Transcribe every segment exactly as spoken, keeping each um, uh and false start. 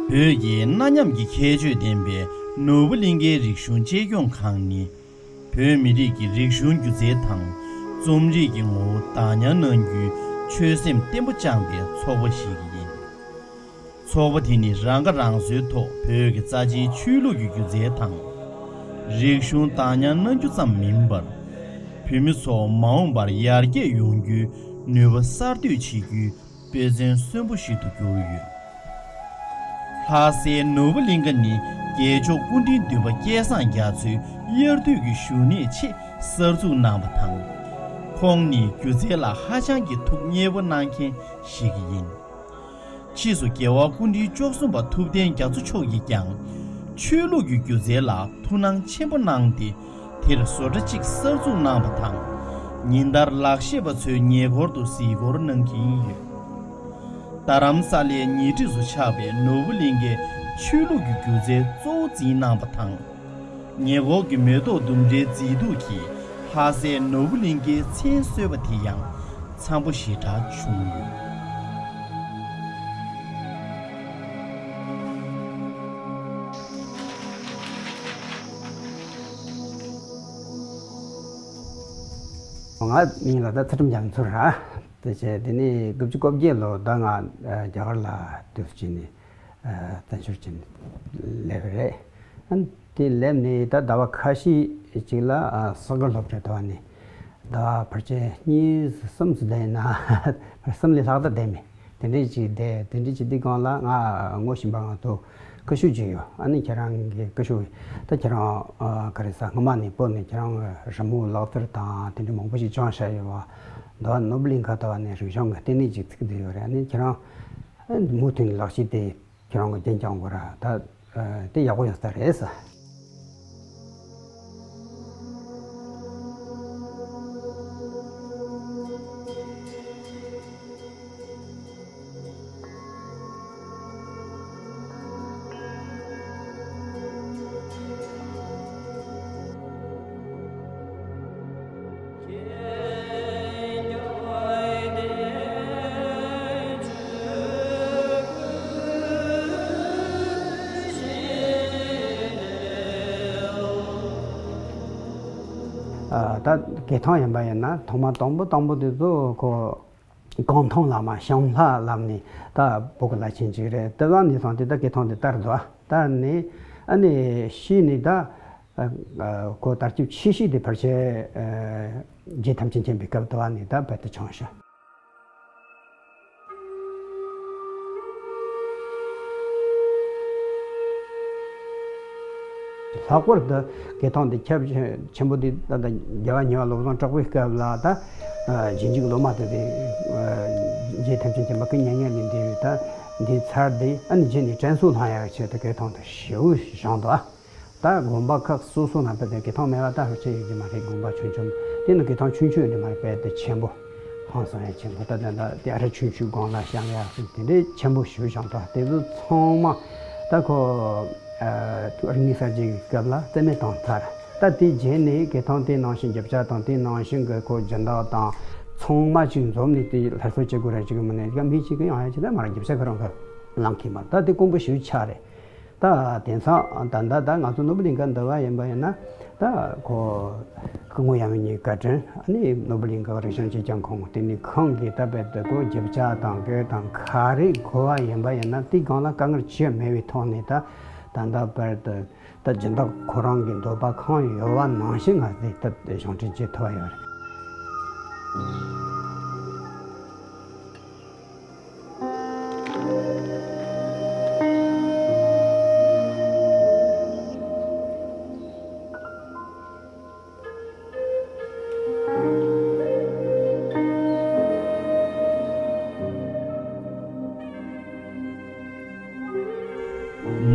བོད་ཀྱི་གནའ་ཉམས་ཀྱི་ཁྱད་ཆོས་ལྡན་པའི་ནོར་བུ་གླིང་ཁའི་རིག་གཞུང་གཅེས་སྐྱོང་ཁང་ནི། བོད་མི་རིགས་ཀྱི་རིག་གཞུང་སྒྱུ་རྩལ་དང་རྩོམ་རིག་གི་ངོ་བོ་བདག་ཉར་གནང་རྒྱུའི་ཆོད་སེམས་བརྟན་པོ་བཅངས་པའི་ཚོགས་པ་ཞིག་ཡིན། ཚོགས་པ་དེ་ནི་རང་ཁ་རང་གསོའི་ཐོག་བོད་ཀྱི་རྩ་ཆེའི་ཆོས་ལུགས་ཀྱི་སྒྱུ་རྩལ་དང་། རིག་གཞུང་བདག་ཉར་གནང་རྒྱུ་ཙམ་མིན་པར། བོད་མི་ཚོ་མ་འོངས་པར་ཡར་རྒྱས་ཡོང་རྒྱུའི་ནུས་པ་གསར་གཏོད་བྱེད་རྒྱུའི་དཔེ་མཚོན་གསོན་པོ་ཞིག་ཏུ་གྱུར་ཡོད། ལྷ་སའི་ནོར་བུ་གླིང་ཁ་ནི་རྒྱལ་མཆོག་སྐུ་ཕྲེང་བདུན་པ་སྐལ་བཟང་རྒྱ་མཚོའི་དབྱར་དུས་ཀྱི་བཞུགས་གནས་ཆེད་གསར་འཛུགས་གནང་བ་དང་། ཁོང་ནི་སྒྱུ་རྩལ་ལ་ཧ་ཅང་གི་ཐུགས་མཉེས་པོ་གནང་མཁན་ཞིག་ཡིན། ཕྱིས་སུ་རྒྱལ་བ་སྐུ་ཕྲེང་བཅུ་གསུམ་པ་ཐུབ་བསྟན་རྒྱ་མཚོ་མཆོག་གིས་ཀྱང་ཆོས་ལུགས་ཀྱི་སྒྱུ་རྩལ་ལ་ཐུགས་སྣང་ཆེན་པོ་གནང་སྟེ། དེར་བཟོ་གྲྭ་གཅིག་གསར་འཛུགས་གནང་བ་དང་། ཉིན་ལྟར་ལག་ཤེས་པ་ཚོའི་ཉེ་འཁོར་དུ་གཟིགས་སྐོར་གནང་གིན་ཡོད། རྡ་རམ་ས་ལའི་ཉེ་འཁྲིས་སུ་ཆགས་པའི་ནོར་བུ་གླིང་ཁའི་ཆོས་ལུགས་ཀྱི་སྒྱུ་རྩལ་གཙོ་བོ་འཛིན་གནང་བ་དང་། ཉེ་འཁོར་གྱི་མེ་ཏོག་ལྡུམ་རའི་མཛེས་སྡུག་གིས་ལྷ་སའི་ནོར་བུ་གླིང་ཁའི་མཚན་གསོལ་བ་དེ་ཡང་འཚམ་པོ་ཞེ་དྲག་བྱུང་ཡོད། ང་མིང་ལ་ད་ཚུལ་ཁྲིམས་རྒྱ་མཚོ་ར། དེ་བྱས་དེ་ནས་དགུ་བཅུ་གོ་བརྒྱད་ལོ་ཟླ་ལྔ་རྒྱ་གར་ལ་དུས་སུ་ཕྱིན་ནས། བཙན་བྱོལ་ཅན་སླེབས་རེད། ཨ་ནི་དེ་སླེབས་ནས་ད་ཟླ་བ་ཁ་ཤས་ཅིག་ལ་ཨ་ས་ག་སློབ་གྲྭ་དུ་བ་ནས་ཟླ་བ་ཕལ་ཆེར་གཉིས་སུ་གསུམ་སུ་བསྡད་ན་གསུམ་ལས་ལྷག་ད་བསྡད་མེད། དེ་འདྲས་ཅིག་བསྡད། དེ་འདྲས་ཅིག་དེ་སྒང་ལ་ང་ངོ་ཤེས་པ་ང་ཚོ་ཀུ་ཤུ་ཅིག་ཡོད། ཨ་ནི་ཁྱེད་རང་གི་ཀུ་ཤུ་ད་ཁྱེད་རང་ཨ་ག་རེ་ཟ་སྔ་མ་ནས་བོད་ནས་ཁྱེད་རང་རི་མོ་ལག་རྩལ་དང་དེ་འདྲས་མང་པོ་ཞིག་སྦྱངས་བཞག་ཡོད་པ། ཟླ་བ་ནོར་བུ་གླིང་ཁ་དུ་བ་ནས་རིག་གཞུང་གི་ལྟེ་གནས་ཅིག་བཙུགས་བསྡད་ཡོད་རེད། ཨ་ནི་ཁྱེད་རང་། མུ་མཐུད་ནས་ལག་ཤེས་དེ་ཁྱེད་རང་གིས་རྒྱུན་སྐྱོང་དགོས་ར། ད་དེ་ཡག་པོ་ཡོད་ས་རེད་ཟེར། ཨ་ད་གོས་ཐང་ཡིན་པ་ཡིན་ན་ཐོག་མ་དང་པོ་དང་པོ་དེ་ཚོ་ཁོ་གུང་ཐང་བླ་མ་ཞང་ལྷ་བླ་མ་ནི་ད་བོད་ཀྱི་བླ་ཆེན་ཅིག་རེད། དེ་བ་ནས་བཟུང་སྟེ་ད་གོས་ཐང་དེ་དར་འདུག་དར་ནས་ཨ་ནི་ཤི་ནས་ད། ཨ་ཨ་ཁོ་དར་ཁྱབ་ཆེ་ཤོས་དེ་ཕལ་ཆེར་ཨ་རྗེ་ཐམས་ཅད་མཁྱེན་པའི་སྐབས་དུ་བ་ནས་ད་བར་དུ་བྱུང་ཤག་ལྷག་པར་དུ་གོས་ཐང་དེ་ཁྱབ་ཆེན་པོ་དེ་ད་ལྟ་རྒྱལ་བ་ཉེ་བ་བློ་བཟང་གྲགས་པའི་སྐབས་ལ་ད་ཨ་རྗེས་འཇུག་སློབ་མ་དེ་དེ་ཨ་རྗེ་ཐམས་ཅད་མཁྱེན་པ་སྐུ་མྱ་ངན་ལས་འདས་པའི་ད་འདི་ཚར་དེ་ཨ་ནི་རྗེས་ནས་དྲན་གསོ་སློང་ཡག་ཆེད་དུ་གོས་ཐང་དེ་ཞེ་པོ་བཞེངས་འདུག་ད་དགོན་པ་ཁག་སོ་སོ་ནང་དཔེ་དེ་གོས་ཐང་མེད་པ་ད་ཧུར་ཆེ་ཡོད་ཀྱི་མ་རེད། དགོན་པ་ཆུང་ཆུང་དེ་ནང་གོས་ཐང་ཆུང་ཆུང་ཡོད་ཀྱི་མ་རེད། དཔེ་དེ་ཆེན་པོ་ཧང་སང་ཡ་ཆེན་པོ་ད་དེ་འདྲ་དེ་ཨ་རི་ཆུང་ཆུང་སྒང་ལ་བཞེངས་ཡ་སོགས་དེ་འདྲའི་ཆེན་པོ་ཞེ་པོ་བཞེངས་འདུག་དེ་ཚོ་ཚང་མ་ད་ཁོ་ཨ་རིག་གནས་གསར་བརྗེ་གི་སྐབས་ལ་རྩིས་མེད་བཏང་ཚར། ད་དེ་རྗེས་ནས་གོས་ཐང་དེ་ནང་བཞིན་རྒྱབ་ཆ་དང་དེ་ནང་བཞིན་གི་ཁོ་སྦྱིན་བདག་དང་ཚང་མ་ཅིག་འཛོམས་ནས་དེ་སླར་གསོ་བྱེད་དགོས་རེད། ཅིག་མི་ནས་ཅིག་མི་ཅིག་གི་ཡང་ཡ་ཅིག་ད་མ་ར་རྒྱབ་ཆ་ཁོ་རང་གི་ལངས་ཀྱི་མ་རེད། ད་དེ་དཀོན་པོ་ཞེ་པོ་ཆགས་རེད། ད་དེང་སང་ད་ལྟ་ད་ང་ཚོ་ནོར་བུ་གླིང་ཁ་འདི་བ་ཡིན་པ་ཡིན་ན་ད་ཁོ་སྐུ་ངོ་ཡབ་མེས་གཉིས་བཀའ་དྲིན། ཨ་ནི་ནོར་བུ་གླིང་ཁ་རིག་གཞུང་གཅེས་སྐྱོང་ཁང་དེ་ནི་ཁང་གི་ད་དཔེ་དེ་ཁོ་རྒྱབ་ཆ་དང་གོས་དང་ག་རེ་དགོས་པ་ཡིན་པ་ཡིན་ན་དེ་སྒང་ལ་དཀའ་ངལ་ཅི་ཡང་མེད་པའི་ཐོག་ནས་ད་ད་ལྟ་བར་དུ་ད་སྦྱིན་བདག་ཁོ་རང་གི་འདོད་པ་གང་ཡོད་པ་ནང་བཞིན་ང་ཚོས་ད་གཞུང་འབྲེལ་བྱེད་ཐུབ་པ་ཡོད་རེད།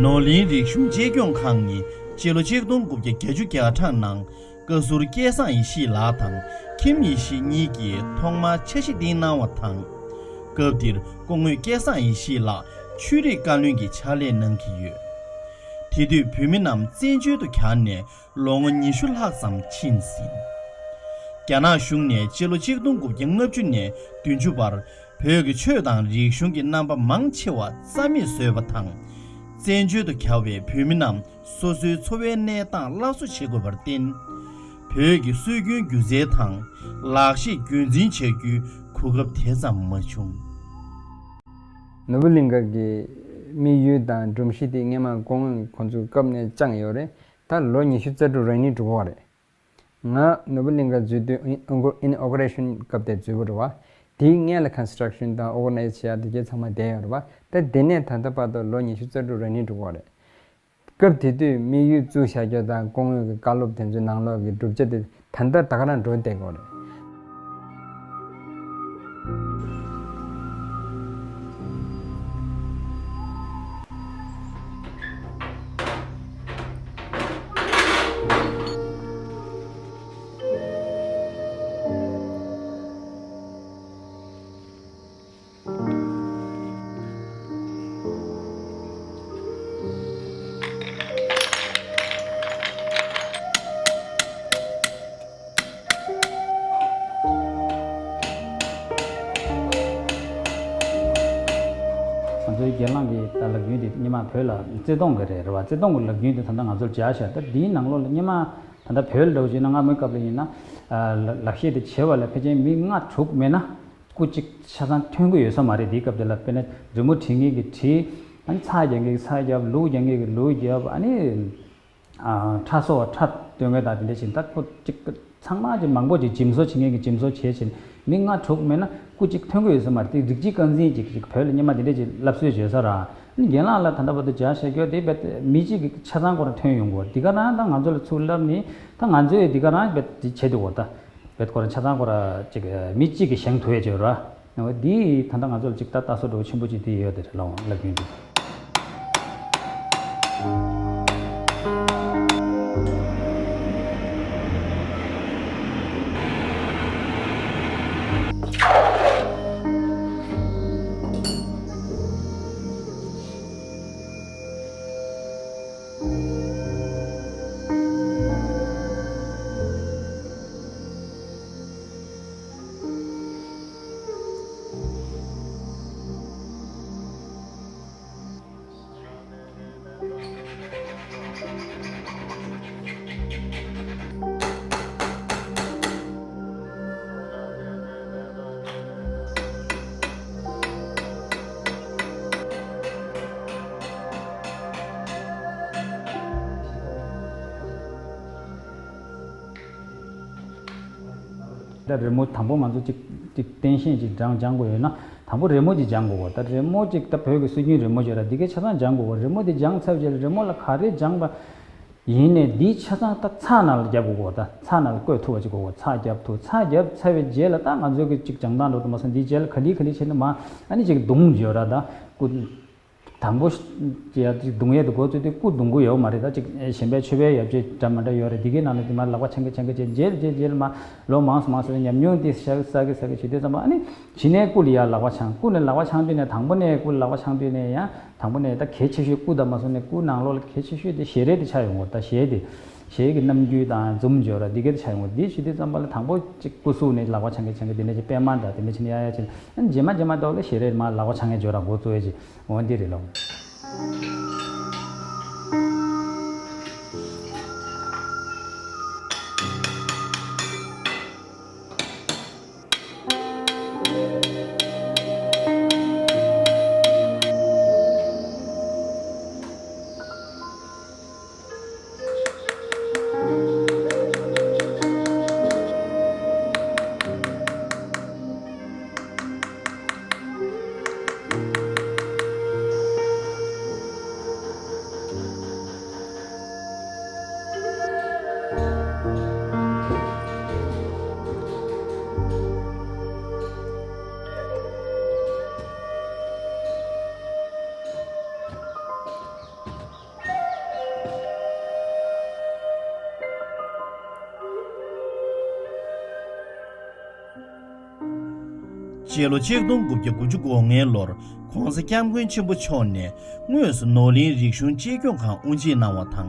ནོར་གླིང་རིག་གཞུང་གཅེས་སྐྱོང་ཁང་ནི་སྤྱི་ལོ་ཆིག་སྟོང་དགུ་བརྒྱ་བརྒྱད་ཅུ་གྱ་གྲངས་ནང་བཀའ་ཟུར་སྐལ་བཟང་ཡེ་ཤེས་ལགས་དང་ཁྱིམ་ཡེ་ཤེས་གཉིས་ཀྱིས་ཐོག་མར་འཆར་གཞི་འདི་གནང་བ་དང་། སྐབས་དེར་སྐུ་ངོ་སྐལ་བཟང་ཡེ་ཤེས་ལགས་ཆོས་རིག་བཀའ་བློན་གྱི་ཕྱག་ལས་གནང་གི་ཡོད། དེ་དུས་བོད་མི་རྣམས་བཙན་བྱོལ་དུ་གྱར་ནས་ལོ་ངོ་ཉི་ཤུ་ལྷག་ཙམ་ཕྱིན་ཟིན། རྒྱ་ནག་གཞུང་ནས་སྤྱི་ལོ་ཆིག་སྟོང་དགུ་བརྒྱ་ལྔ་བཅུ་ནས་བདུན་ཅུ་བར་བོད་ཀྱི་ཆོས་དང་རིག་གཞུང་གི་རྣམ་པ་མང་ཆེ་བ་རྩ་མེད་བཟོས་པ་དང་། བཙན་བྱོལ་དུ་གྱར་བའི་བོད་མི་རྣམས་སོ་སོའི་འཚོ་བའི་གནས་སྟངས་སླར་གསོ་བྱེད་དགོས་པར་བརྟེན། བོད་ཀྱི་སྲོལ་རྒྱུན་སྒྱུ་རྩལ་དང་ལག་ཤེས་རྒྱུན་འཛིན་བྱ་རྒྱུའི་གོ་སྐབས་དེ་ཙམ་མ་བྱུང་། ནོར་བུ་གླིང་ཁ་གི་དམིགས་ཡུལ་དང་སྒྲོམ་གཞི་དེ་སྔོན་མ་སྐུ་ངོ་ཁོང་ཚོའི་སྐབས་ནས་བཅངས་ཡོད་རེད། ད་ལོ་ཉི་ཤུ་རྩ་དྲུག་རང་ནི་འགྲོ་གི་རེད། ང་ནོར་བུ་གླིང་ཁ་འཛུལ་དུས་ཨིན་ཨོ་ག་རེ་ཤོན་སྐབས་དེ་འཛུལ་བ་རེད་བ། དེའི་སྔོན་ལ་ཀོན་སི་ཊྲག་ཤོན་དང་ཨོ་ག་ནའི་ཛི་བྱེད་ཡ་དེ་གས་ཚང་མ་བསྡད་ཡོད་རེད་བ། ད་དེ་ནས་ད་ལྟ་བར་དུ་ལོ་ཉི་ཤུ་རྩ་དྲུག་རང་ནི་འགྲོ་གི་རེད། སྐབས་དེ་དུས་དམིགས་ཡུལ་བཙུགས་བཞག་རྒྱུ་དང་སྐུ་ངོ་གི་བཀའ་སློབ་དེ་ཚོའི་ནང་ལོགས་ཀྱི་གྲུབ་ཆ་དེ་ད་ལྟ་ད་ག་རང་འགྲོ་བསྡད་ཀྱི་ཡོད་རེད། ང་ཚོའི་སྒེར་ལངས་ཀྱི་ད་ལག་རྒྱུན་དེ་སྔོན་མ་བོད་ལ་བརྩེ་དུང་གི་རེད་རེད་བ། བརྩེ་དུང་གི་ལག་རྒྱུན་དེ་ད་ལྟ་ང་ཚོར་སྦྱར་བཞག་ད་འདིའི་ནང་ལོགས་ལ་སྔོན་མ་ད་ལྟ་བོད་ལ་འདྲ་བོ་བྱས་ན་སྔ་མོའི་སྐབས་ལ་ཡིན་ན་ལག་ཤེས་དེ་བྱེད་པ་ལ་ཕལ་ཆེར་མི་ལྔ་དྲུག་མེད་ན་སྐུ་གཅིག་ཆ་ཚང་ཐོན་གི་ཡོད་ས་མ་རེད། དེའི་སྐབས་དེ་ལ་དཔེར་ན་རི་མོ་བྲིས་མཁན་གྱིས་བྲིས། ཨ་ནི་ཚགས་རྒྱག་མཁན་གྱིས་ཚགས་རྒྱབ། ལུག་རྒྱག་མཁན་གྱིས་ལུག་རྒྱབ། ཨ་ནི། ཁྲ་བཟོ་བ་ཁྲ་སྟོན་མཁན་དང་དེ་འདྲ་བྱས་ད་ཁོ་གཅིག་ཚང་མ་གཅིག་མང་པོ་གཅིག་འཇིམ་བཟོ་བྱེད་མཁན་གྱིས་འཇིམ་བཟོ་བྱས་བྱས་མི་ལྔ་དྲུག་མེད་ན་སྐུ་གཅིག་ཐོན་གྱི་ཡོད་ས་མ་རེད། དེ་རིགས་གཅིག་རྐང་འཛིན་གཅིག་གཅིག་བོད་ལ་སྔོན་མ་དེ་འདྲ་གཅིག་བསླབ་སྲོལ་བྱེད་ས་ར། ཨ་ནི་རྒན་ལགས་ལ་ད་ལྟ་བར་དུ་སྦྱར་བྱ་རྒྱུ་དེ་རྦད་མི་གཅིག་གི་ཆ་ཚང་ཁོ་རང་ཐོན་ཡོང་གི་ཡོད་རེད། འདི་ག་རང་ད་ང་ཚོ་ལ་ཚུར་བསླབ་ནི་ད་ང་ཚོས་འདི་ག་རང་རྦད་དེ་བྱེད་དུ་འོ་ད་རྦད་ཁོ་རང་ཆ་ཚང་ཁོ་རང་གཅིག་མི་གཅིག་གིས་བཞེངས་ཐུབ་ཡས་བྱེད་ར། འོ་འདི་ད་ལྟ་ང་ཚོ་ལ་གཅིག་ད་ལྟ་སོ་འགྲོ་ཆེན་པོ་གཅིག་དེ་ཡོད་དེ་རེད་ལགས་འོང་ལབ་རྒྱུ་འདུག་ད་རི་མོ་དང་པོ་ང་ཚོ་གཅིག་གཅིག་སྟངས་ཤེས་གཅིག་སྦྱང་སྦྱང་དགོས་ཡོད་ན་དང་པོ་རི་མོ་གཅིག་སྦྱང་དགོས་གོ་ད་རི་མོ་གཅིག་ད་བོད་ཀྱི་སྲོལ་རྒྱུན་རི་མོ་བྱས་ར་འདི་གའི་ཆ་ཚང་སྦྱང་དགོས་གོ་རི་མོ་དེ་སྦྱང་ཚར་རྗེས་ལ་རི་མོ་ལ་ག་རེ་སྦྱངས་པ་ཡིན་ནའི་འདིའི་ཆ་ཚང་ད་ཚགས་ནང་ལ་རྒྱབ་དགོས་གོ་ད་ཚགས་ནང་ལ་བཀོད་ཐུབ་པ་གཅིག་དགོས་གོ་ཚགས་རྒྱབ་ཐུབ་ཚགས་རྒྱབ་ཚར་བའི་རྗེས་ལ་ད་ང་ཚོ་གི་གཅིག་སྦྱང་སྟངས་འགྲོ་དུ་མ་སོང་འདིའི་རྗེས་ལ་ག་ལེ་ག་ལེ་བྱས་ནས་མ་ཨ་ནི་གཅིག་རྡུང་བརྗོད་ར་ད་སྐུ། དང་པོ་ཡ་གཅིག་རྡུང་ཡས་དེ་འགོ་བཙུགས་དུས་སྐུ་རྡུང་གི་ཡོད་མ་རེད། ད་གཅིག་གཞན་པའི་མཆོད་པའི་ཡོ་བྱད་འདྲ་མི་འདྲ་ཡོད་རེད། འདི་གའི་ནང་ལ་དེ་མར་ལག་པ་འཆང་གི་འཆང་གི་བྱས་རྗེས་རྗེས་རྗེས་ལ་མར་ལོ་མང་སོང་མང་སོང་ཉམས་མྱོང་དེ་བསགས་གི་བསགས་གི་བསགས་གི་བྱེད་དུས་ཙམ་པ་ཨ་ནི་གཞི་ནས་སྐུ་ལ་ཡར་ལག་པ་འཆང་སྐུ་ནས་ལག་པ་འཆང་དུས་ནས་དང་པོ་ནས་སྐུ་ལ་ལག་པ་འཆང་དུས་ནས་ཡང་དང་པོ་ནས་ད་གལ་ཆེ་ཤོས་སྐུ་དང་མ་སོང་ནས་སྐུ་ནང་ལོགས་ལ་གལ་ཆེ་ཤོས་དེ་ཞལ་རས་དེ་ཆགས་ཡོང་གི་ད་ཞལ་དེ་ཞལ་གྱི་རྣམ་འགྱུར་དང་འཛུམ་འཇོག་ར་འདི་གའི་དེ་ཆགས་ཡོང་གི་འདི་བྱེད་དུས་ཙམ་པ་ལ་དང་པོ་གཅིག་སྐུ་གཟུགས་ནས་ལག་པ་འཆང་གི་འཆང་གི་དེ་ནས་ཅིག་པད་མ་འདྲ་དེ་ནས་ཕྱིན་ཡ་ཡ་ཕྱིན་ཨ་ནི་རྗེས་མ་རྗེས་མ་ལྟ་བུ་ལ་ཞལ་རས་མར་ལག་པ་འཆང་ཡ་འཇོག་ར་འགོ་བཙུགས་ཡ་ཅིག་འོ་འདི་རེད་ལོ། སྤྱི་ལོ་ཆིག་སྟོང་དགུ་བརྒྱ་དགུ་བཅུ་གོ་ལྔའི་ལོར་༧གོང་ས་༧སྐྱབས་མགོན་ཆེན་པོ་མཆོག་ནས་དངོས་སུ་ནོར་གླིང་རིག་གཞུང་གཅེས་སྐྱོང་ཁང་དབུ་འབྱེད་གནང་བ་དང་།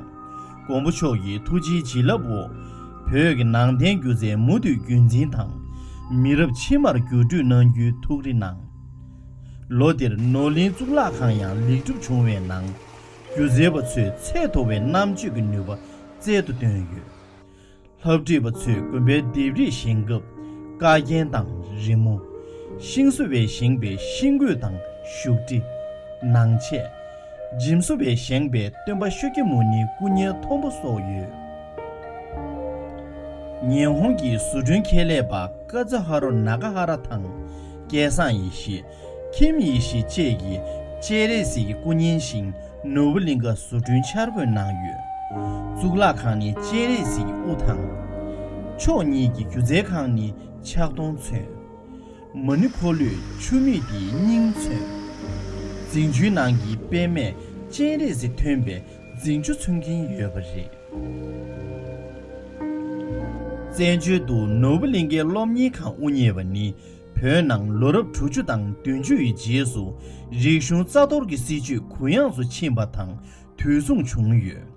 མགོན་པོ་མཆོག་གི་ཐུགས་རྗེའི་བྱིན་རླབས་འོག་བོད་ཀྱི་ནང་བསྟན་སྒྱུ་རྩལ་མུ་མཐུད་རྒྱུན་འཛིན་དང་། མི་རབས་ཕྱི་མར་བརྒྱུད་སྤྲོད་གནང་རྒྱུའི་ཐུགས་རེ་གནང་། ལོ་དེར་ནོར་གླིང་གཙུག་ལག་ཁང་ཡང་ལེགས་གྲུབ་བྱུང་བའི་ནང་། སྒྱུ་རྩལ་པ་ཚོས་ཚད་མཐོ་བའི་རྣམ་དཔྱོད་ཀྱི་ནུས་པ་རྩལ་དུ་བཏོན་ཡོད། ལྷ་བྲིས་པ་ཚོས་དགོན་པའི་ལྡེབས་རིས་བཞེངས་སྐབས་ཀ་རྒྱན་དང་རི་མོ། ཤིང་བཟོ་བས་བཞེངས་པའི་ཤིང་བརྐོས་དང་བཞུགས་ཁྲི། ནང་ཆས། འཇིམ་བཟོ་བས་བཞེངས་པའི་སྟོན་པ་ཤཱཀྱ་མུ་ནེའི་སྐུ་བརྙན་མཐོན་པོ་སོགས་ཡོད། ཉི་ཧོང་གི་བཟོ་སྐྲུན་ཁྱད་ལས་པ་ཀ་ཛུ་ཧ་རོ་ན་ག་ཧ་ར་དང་། སྐལ་བཟང་ཡེ་ཤེས། ཁྱིམ་ཡེ་ཤེས་བཅས་ཀྱིས་སྤྱན་རས་གཟིགས་ཀྱི་སྐུ་བརྙན་བཞེངས། ནོར་བུ་གླིང་ཀ་བཟོ་སྐྲུན་འཆར་འགོད་གནང་ཡོད། གཙུག་ལག་ཁང་ནི་སྤྱན་རས་གཟིགས་ཀྱི་དབུ་དང་། ཕྱོགས་གཉིས་ཀྱི་སྒྱུ་རྩལ་ཁང་ནི་ཕྱག་སྟོང་མཚོན། མ་ཎི་འཁོར་ལོས་ཆུ་མིག་དེའི་སྙིང་མཚོན། རྫིང་ཆུའི་ནང་གི་པདྨས་སྤྱན་རས་གཟིགས་མཚོན་པའི་རྫིང་ཆུ་མཚོན་གྱིན་ཡོད་པ་རེད། བཙན་བྱོལ་དུ་ནོར་བུ་གླིང་ཁའི་སློབ་གཉེར་ཁང་དབུ་བརྙེས་པ་ནི། བོད་ནང་ལོ་རབས་དྲུག་ཅུ་དང་བདུན་ཅུ་ཡི་རྗེས་སུ་རིག་གཞུང་རྩ་གཏོར་གྱི་སྲིད་བྱུས་གུ་ཡངས་སུ་ཕྱིན་པ་དང་དུས་མཚུངས་བྱུང་ཡོད།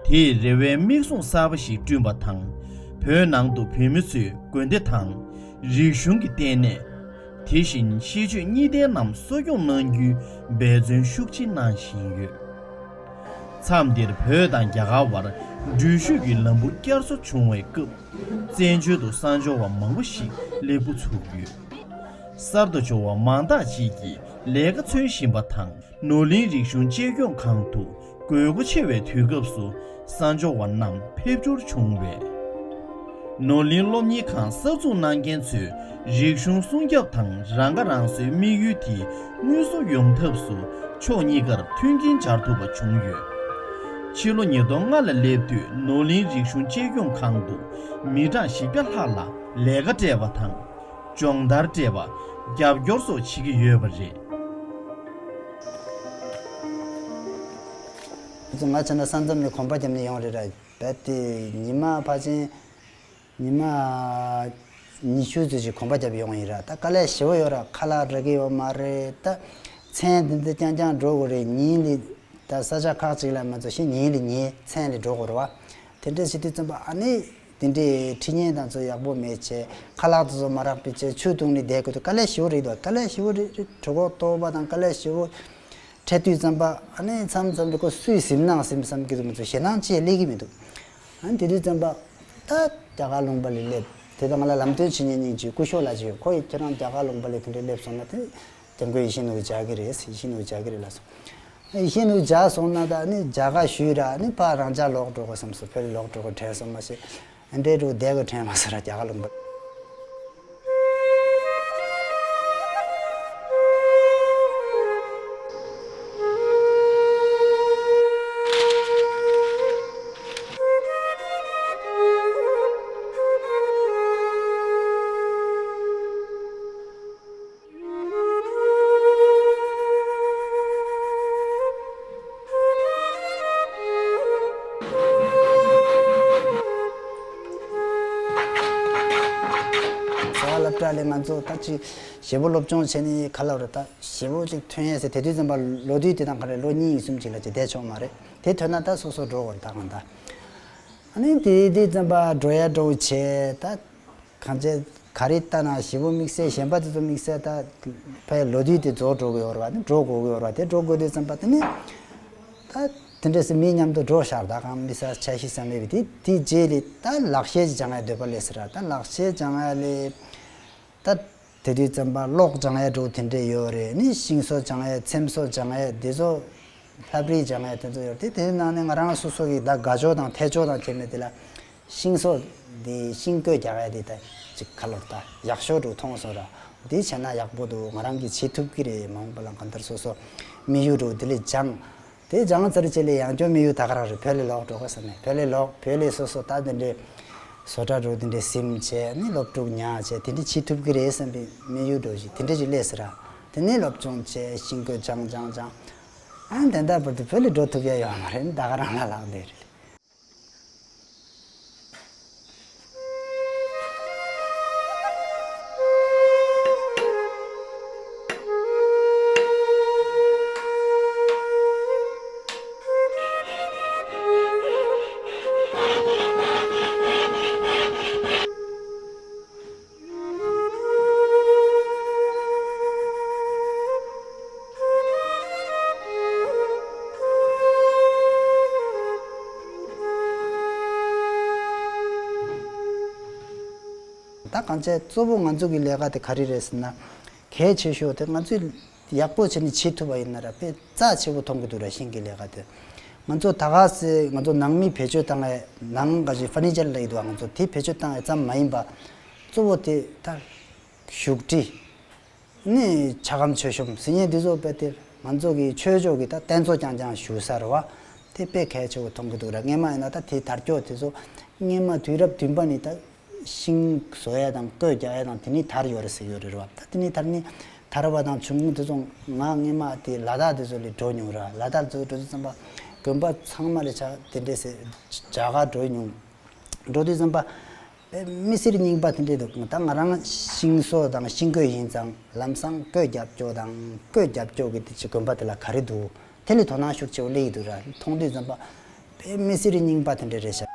དེས་རེ་བའི་མིག་ཟུང་གསར་པ་ཞིག་བསྐྲུན་པ་དང་། བོད་ནང་དུ་བོད་མི་ཚོས་དགོན་སྡེ་དང་། རིག་གཞུང་གི་ལྟེ་གནས། དེ་བཞིན་ཤེས་ཆོས་གཉིས་ལྡན་རྣམས་གསོ་སྐྱོང་གནང་རྒྱུའི་འབད་བརྩོན་ཤུགས་ཆེ་གནང་བཞིན་ཡོད། མཚམས་འདིར་བོད་དང་རྒྱ་གར་བར་འགྲུལ་བཞུད་ཀྱི་ལམ་བུ་བསྐྱར་གསོ་བྱུང་བའི་སྐབས། བཙན་བྱོལ་དུ་གསར་འབྱོར་བ་མང་པོ་ཞིག་སླེབས་འགོ་ཚུགས་ཡོད། གསར་དུ་འབྱོར་བ་མང་དག་ཅིག་གིས་ལས་ཀ་འཚོལ་བཞིན་པ་དང་། ནོར་གླིང་རིག་གཞུང་གཅེས་སྐྱོང་ཁང་དུ་དགོས་མཁོ་ཆེ་བའི་དུས་སྐབས་སུ་གསར་འབྱོར་བ་རྣམས་ཕེབས་འབྱོར་བྱུང་བས། ནོར་གླིང་སློབ་གཉེར་ཁང་གསར་འཛུགས་གནང་མཁན་ཚོས་རིག་གཞུང་སྲུང་སྐྱོབ་དང་རང་ཁ་རང་གསོའི་དམིགས་ཡུལ་དེ་མངོན་སུམ་ཡོང་ཐབས་སུ་ཕྱོགས་གཉིས་ཀར་མཐུན་རྐྱེན་སྦྱར་ཐུབ་པ་བྱུང་ཡོད། ཕྱི་ལོ་ཉིས་སྟོང་ལྔ་ལ་སླེབས་དུས་ནོར་གླིང་རིག་གཞུང་གཅེས་སྐྱོང་ཁང་དུ་མི་གྲངས་བཞི་བརྒྱ་ལྷག་ལ་ལས་ཀ་སྤྲད་པ་དང་། སྦྱོང་བརྡར་སྤྲད་པ། རྒྱབ་སྐྱོར་སོགས་བྱེད་ཀྱི་ཡོད་པ་རེད། ང་ཚོ་ང་བྱས་ན་ས་མཚམས་ནས་གོམ་པ་བརྒྱབ་ནས་ཡོང་རེད་ར། རྦད་དེ་ཉི་མ་ཕལ་ཆེར་ཉི་མ་ཉི་ཤུ་ཙམ་ཞིག་གོམ་པ་བརྒྱབ་ཡོང་ཡིན་ར། ད་དཀའ་ལས་ཞེ་པོ་ཡོད་ར། ཁ་ལག་རག་གི་ཡོད་མ་རེད། ད་མཚན་དེ་འདི་རྐྱང་རྐྱང་འགྲོ་དགོས་རེད། ཉིན་ལ་ད་ས་ཆ་ཁག་ཅིག་ལ་མ་ཚོ་ཤི་ཉིན་ལ་ཉིན་མཚན་ལ་འགྲོ་དགོས་རེད་བ། དེ་འདྲ་བྱེད་དུས་ཙམ་པ་ཨ་ནི་དེ་འདྲའི་ཁྲི་ཉན་དང་ཚོ་ཡག་པོ་མེད་བྱས། ཁ་ལག་དེ་ཚོ་མ་རག་པའི་བྱས་ཆུ་བཏུང་ནས་བསྡད་དགོས་དུས་དཀའ་ལས་ཞེ་པོ་རེད་འདུག་དཀའ་ལས་ཞེ་པོ་རེད་རེད། གྲོད་ཁོག་ལྟོགས་པ་དང་དཀའ་ལས་ཞེ་པོ་འཕྲད་དུས་ཙམ་པ་ཨ་ནི་མཚམས་མཚམས་རེ་ཁོ་སུས་ཟིན་ནའང་ཟིན་བསམ་གྱི་འདུག་མི་ཚོ་ཞེད་སྣང་ཅི་ཡང་སླེབས་ཀྱི་མི་འདུག་ཨ་ནི་དེ་དུས་ཙམ་པ་ད་རྒྱ་གར་ལུང་པ་ལ་སླེབས། དེ་དང་ང་ལ་ལམ་སྟོན་བྱེད་མཁན་གཉིས་ཀྱིས་སྐུ་ཞབས་ལགས་ཅིག་ཡོད། ཁོ་ཡིས་ཁྱེད་རང་རྒྱ་གར་ལུང་པ་ལ་དེ་འདྲའི་སླེབས་སོང་ན་དེ། སྐྱབས་མགོན་ཡིད་བཞིན་ནོར་བུ་མཇལ་གྱི་རེད། ཡིད་བཞིན་ནོར་བུ་མཇལ་གྱི་རེད་ལབ་སོང་། ཡིད་བཞིན་ནོར་བུ་མཇལ་སོང་ན་ད་ནི་མཇལ་ཁ་ཞུས་ར་ནི་ཕར་རང་ཅག་ལོག་འགྲོ་དགོས་བསམ་སོང་། བོད་ལ་ལོག་འགྲོ་དགོས་དྲན་སོང་། མ་གཞི་ཨ་འདྲའི་འགྲོ་བསྡད་དགོས་དྲན་མ་སོང་ར་རྒྱ་གར་ལུང་པ། གསོ་བ་སློབ་གྲྭ་ལས་ང་ཚོ་ད་ཅིག་ཞེ་པོ་སློབ་སྦྱོང་བྱས་ནས་ག་ལབ་རེད། ད་ཞེ་པོ་ཅིག་ཐོན་ཡས་ཟེར་དེ་དུས་ཙམ་པ་ལོ་དུས་དེ་དང་ག་རེ་ལོ་གཉིས་གསུམ་ཅིག་ལ་ཅིག་བསྡད་ཆོག་མ་རེད། དེ་ཐོན་ན་ད་སོ་སོ་འགྲོ་དགོས་རེད། ད་གང་ལྟར། ཨ་ནི་དེ་དུས་ཙམ་པ་འགྲོ་ཡ་འགྲོ་བྱས་ད། གང་བྱས་ག་རེ་ལྟ་ན་ཞེ་པོ་དམིགས་བསལ་གཞན་པ་དེ་ཚོ་དམིགས་བསལ་ད་ཕའི་ལོ་དུས་དེ་རྫོགས་འགྲོ་གི་ཡོད་རེད་བ། དེ་འགྲོ་དགོས་ཀྱི་ཡོད་རེད་བ། དེ་འགྲོ་དགོས་དུས་ཙམ་པ་དེ་ནི་ད་དེ་འདྲས་སེ་མི་མཉམ་དུ་འགྲོ་ཤར་ད་གང་མི་ས་འཆར་གཞི་བསམ་མེད་པའི་དེ་དེ་རྗེས་ལས་ད་ལག་ཤེས་སྦྱང་ཡ་འདོད་པ་སླེབས་སོང་ར། ད་ལག་ཤེས་སྦྱང་ཡ་ལས་ད་དེ་དུས་ཙམ་པ་གློག་སྦྱང་ཡ་འགྲོ་དེ་འདྲས་ཡོད་རེད། ནི་ཤིང་བཟོ་སྦྱང་ཡ་ཚེམ་བཟོ་སྦྱང་ཡ་དེ་ཚོ་ལྷ་བྲིས་སྦྱང་ཡ་དེ་ཚོ་ཡོད་རེད། དེ་དེའི་ནང་ནས་ང་རང་སོ་སོ་གི་ད་དགའ་ཕྱོགས་དང་ཐད་ཕྱོགས་དང་ཁྱད་མེད་དེ་ལ། ཤིང་བཟོ་འདི་ཤིང་བརྐོས་རྒྱག་ཡ་འདི་ད་ཅིག་ག་ལོར་ད་ཡག་ཤོས་འདྲ་མཐོང་སོང་ར། འདི་བྱས་ན་ཡག་པོ་འདུག་ང་རང་གིས་བྱེད་ཐུབ་ཀྱི་རེད། མ་འོངས་པ་ལ་གང་ལྟར་སོ་སོ་དམིགས་ཡུལ་འདྲ་འདི་ལས་སྦྱངས། དེ་སྦྱངས་ཚར་རྗེས་ལ་ཡང་བསྐྱར་དམིགས་ཡུལ་ད་ག་རང་རེད། བོད་ལ་ལོག་འགྲོ་དགོས་བསམ་ནས་བོད་ལ་ལོག་བོད་ལ་སོ་སོ་ད་འདི་འདྲའི་བཟོ་གྲྭ་འདྲ་འདི་འདྲའི་ཟིན་བྱས་ནི་སློབ་ཕྲུག་ཉར་བྱས་དེ་འདྲ་བྱེད་ཐུབ་ཀྱི་རེད་བསམ་པའི་དམིགས་ཡུལ་འདྲ་ཞིག་དེ་འདྲ་ཞིག་སླེབས་སོང་ར། དེ་ནས་སློབ་སྦྱོང་བྱས་ཤིང་བརྐོས་སྦྱངས་སྦྱངས་སྦྱངས། ཨ་ནི་དེ་འདྲ་བར་དུ་བོད་ལ་འགྲོ་ཐུབ་ཡ་ཡོད་མ་རེད། ད་ག་རང་ལ་ལག་འདི་རེད། ད་གང་བྱས་གཙོ་བོ་ང་ཚོ་གི་ལས་ཀ་དེ་ག་རེ་རེད་ཟེར་ན། གལ་ཆེ་ཤོས་དེ་ང་ཚོས་ཡག་པོ་བྱས་ནས་བྱེད་ཐུབ་པ་ཡིན་ན་ར་དཔེ་རྩ་ཆེ་པོ་མཐོང་གི་འདུག་ར། ཤིང་གི་ལས་ཀ་དེ་ང་ཚོ་ད་ག་སེ་ང་ཚོ་ནང་མི་བེད་སྤྱོད་བཏང་ཡས་ནང་ག་ཅིག་ཕར་ནི་ཅར་ལབ་ཀྱི་འདུག་ང་ཚོ་དེ་བེད་སྤྱོད་བཏང་ཡས་ཙམ་མ་ཡིན་པ། གཙོ་བོ་དེ་ད་བཞུགས་ཁྲི། ནི་ཇ་སྒམ་མཆོད་གཤོམ་ཟེར་མཁན་འདི་ཚོ་དཔེ་དེ་ང་ཚོ་གི་ཆོས་ཕྱོགས་ཀྱི་ད་རྟེན་གཙོ་རྐྱང་རྐྱང་བཞུགས་ས་རེད་བ། དེ་དཔེ་གལ་ཆེ་བོ་མཐོང་གི་འདུག་ར། སྔས་མ་ཡིན་ན་ད་དེ་དར་ལྕོག་དེ་ཚོ་སྔས་མ་དུས་རབས་བདུན་པ་ནས་ད་ཤིང་བཟོ་ཡ་དང་བརྐོས་རྒྱག་ཡ་དང་དེ་ནས་དར་ཡོད་རེད་ཟེར་ཡོད་རེད་བ། ད་དེ་ནས་དར་ནས་དར་བ་དང་ཆུང་ངུ་དེ་ཚོ་ང་སྔས་མ་དེ་ལ་དྭགས་དེ་ཚོ་ལ་འགྲོ་མྱོང་ར། ལ་དྭགས་དེ་ཚོ་འགྲོ་དུས་ཙམ་པ་དགོན་པ་ཚང་མ་ལ་ཆ་དེ་འདྲས་ཟེར་རྒྱ་གར་འགྲོ་མྱོང་། འགྲོ་དུས་ཙམ་པ། དཔེ་མི་སེར་རྙིང་པ་དེ་འདྲས་འདུག་ད་ང་རང་ཤིང་བཟོ་དང་ཤིང་བརྐོས་ཡིན་ཙང་ལམ་སང་བརྐོས་རྒྱབ་སྐྱོར་དང་བརྐོས་རྒྱབ་སྐྱོར་གྱི་དེ་ཅི་དགོན་པ་དེ་ལ་ག་རེ་འདུག་དེ་ལས་དོ་སྣང་ཤུགས་ཆེ་བོ་སླེབས་ཀྱི་འདུག་ར། མཐོང་དུས་ཙམ་པ་དཔེ་མི་སེར་རྙིང་པ་དེ་འདྲས་རེད་ཤག་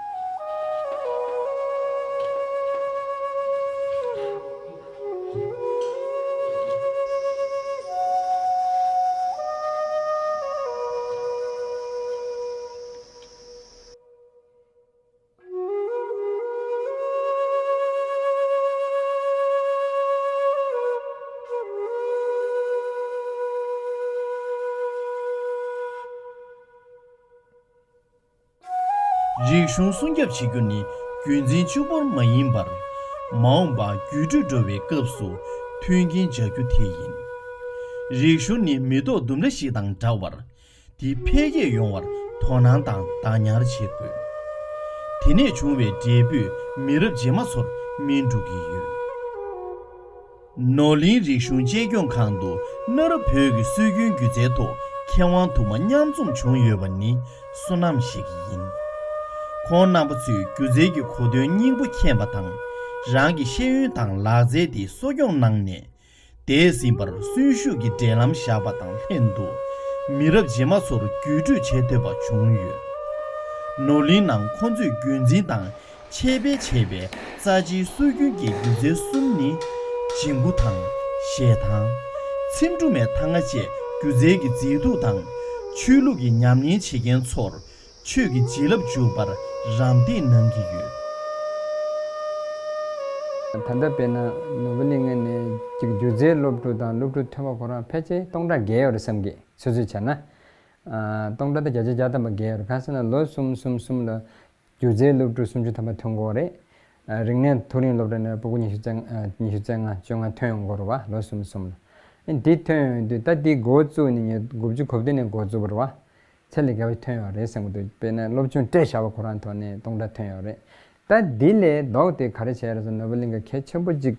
རིག་གཞུང་སྲུང་སྐྱོབ་བྱེད་རྒྱུ་ནི་རྒྱུན་འཛིན་གཅིག་པུར་མ་ཡིན་པར། མ་འོངས་པ་འགྱུར་འགྲོས་འགྲོ་བའི་སྐབས་སུ་མཐུན་རྐྱེན་སྦྱར་རྒྱུ་དེ་ཡིན། རིག་གཞུང་ནི་མེ་ཏོག་ལྡུམ་ར་ཞིག་དང་འདྲ་བར། དེ་འཕེལ་རྒྱས་ཡོང་བར་དོ་སྣང་དང་བདག་ཉར་བྱེད་དགོས། དེ་ནས་བྱུང་བའི་འབྲས་བུས་མི་རབས་རྗེས་མ་ཚོར་སྨིན་འགྲོ་གི་ཡོད། ནོར་གླིང་རིག་གཞུང་གཅེས་སྐྱོང་ཁང་དུ་གནའ་རབས་བོད་ཀྱི་སྲོལ་རྒྱུན་སྒྱུ་རྩལ་ཐོག་མཁས་དབང་དུ་མ་མཉམ་འཛོམས་བྱུང་ཡོད་པ་ནི་བསོད་ནམས་ཤིག་ཡིན། ཁོང་རྣམ་པ་ཚོས་སྒྱུ་རྩལ་གྱི་གོ་དོན་སྙིང་པོ་མཁྱེན་པ་དང་། རང་གི་ཤེས་ཡོན་དང་ལག་རྩལ་དེ་གསོ་སྐྱོང་གནང་ནས། འདས་ཟིན་པར་གསོན་ཤུགས་ཀྱི་འབྲེལ་ལམ་བཞག་པ་དང་ལྷན་དུ། མི་རབས་རྗེས་མ་ཚོར་བརྒྱུད་སྤྲོད་བྱེད་ཐུབ་པ་བྱུང་ཡོད། ནོར་གླིང་ནང་ཁོང་ཚོས་རྒྱུན་འཛིན་དང་ཆེད་སྤེལ་བྱས་པའི་རྩ་ཆེའི་སྲོལ་རྒྱུན་གྱི་སྒྱུ་རྩལ་གསུམ་ནི། འཇིམ་སྐུ་དང་། ཞལ་ཐང་། ཚེམ་དྲུབ་མའི་ཐང་ང་བཅས་སྒྱུ་རྩལ་གྱི་མཛེས་སྡུག་དང་། ཆོས་ལུགས་ཀྱི་ཉམས་ལེན་བྱེད་མཁན་ཚོར། ཆོས་ཀྱི་བྱིན་རླབས་འཇུག་པར་རམ་འདེགས་གནང་གི་ཡོད། ད་ལྟ་དཔེར་ན་ནོར་བུ་གླིང་ནས་ཅིག་སྒྱུ་རྩལ་སློབ་ཕྲུག་དང་སློབ་ཕྲུག་ཐོན་པ་ཁོ་རང་ཕལ་ཆེར་སྟོང་ཕྲག་བརྒལ་ཡོད་རེད་བསམ་གི། སོ་སོས་བྱས་ན། ཨ། སྟོང་ཕྲག་དང་བརྒྱ་ཆ་བརྒྱ་ཐམ་པ་བརྒལ་ཡོད་རེད། གང་ཟེར་ན་ལོ་གསུམ་གསུམ་གསུམ་ལ་སྒྱུ་རྩལ་སློབ་ཕྲུག་སུམ་ཅུ་ཐམ་པ་ཐོན་གྱི་ཡོད་རེད། ཨ། རིག་གནས་མཐོ་རིམ་སློབ་གྲྭ་ནས་སྤུ་གུ་ཉི་ཤུ་རྩ་ལྔ། ཨ། ཉི་ཤུ་རྩ་ལྔ་བཅོ་ལྔ་ཐོན་ཡོང་གི་ཡོད་རེད་བ། ལོ་གསུམ་གསུམ་ལ། ཨ། འདི་ཐོན་ཡོང་དུས་ད་འདི་འགོ་བཙུགས་ནས་ངས་དགུ་བཅུ་གོ་བདུན་ནས་འགོ་བཙུགས་པ་རེད་བ། ཚད་ལས་བརྒལ་བ་ཐོན་ཡོད་རེད་བསམ་གྱི་འདུག་དཔེར་ན་སློབ་སྦྱོང་སྤྲད་བཞག་པ་ཁོ་རང་ཐོག་ནས་སྟོང་ཕྲག་ཐོན་ཡོད་རེད། ད་འདི་ལས་ལྡོག་སྟེ་ག་རེ་བྱས་རེད་ཟེར་ན་ནོར་བུ་གླིང་ག་གལ་ཆེན་པོ་གཅིག་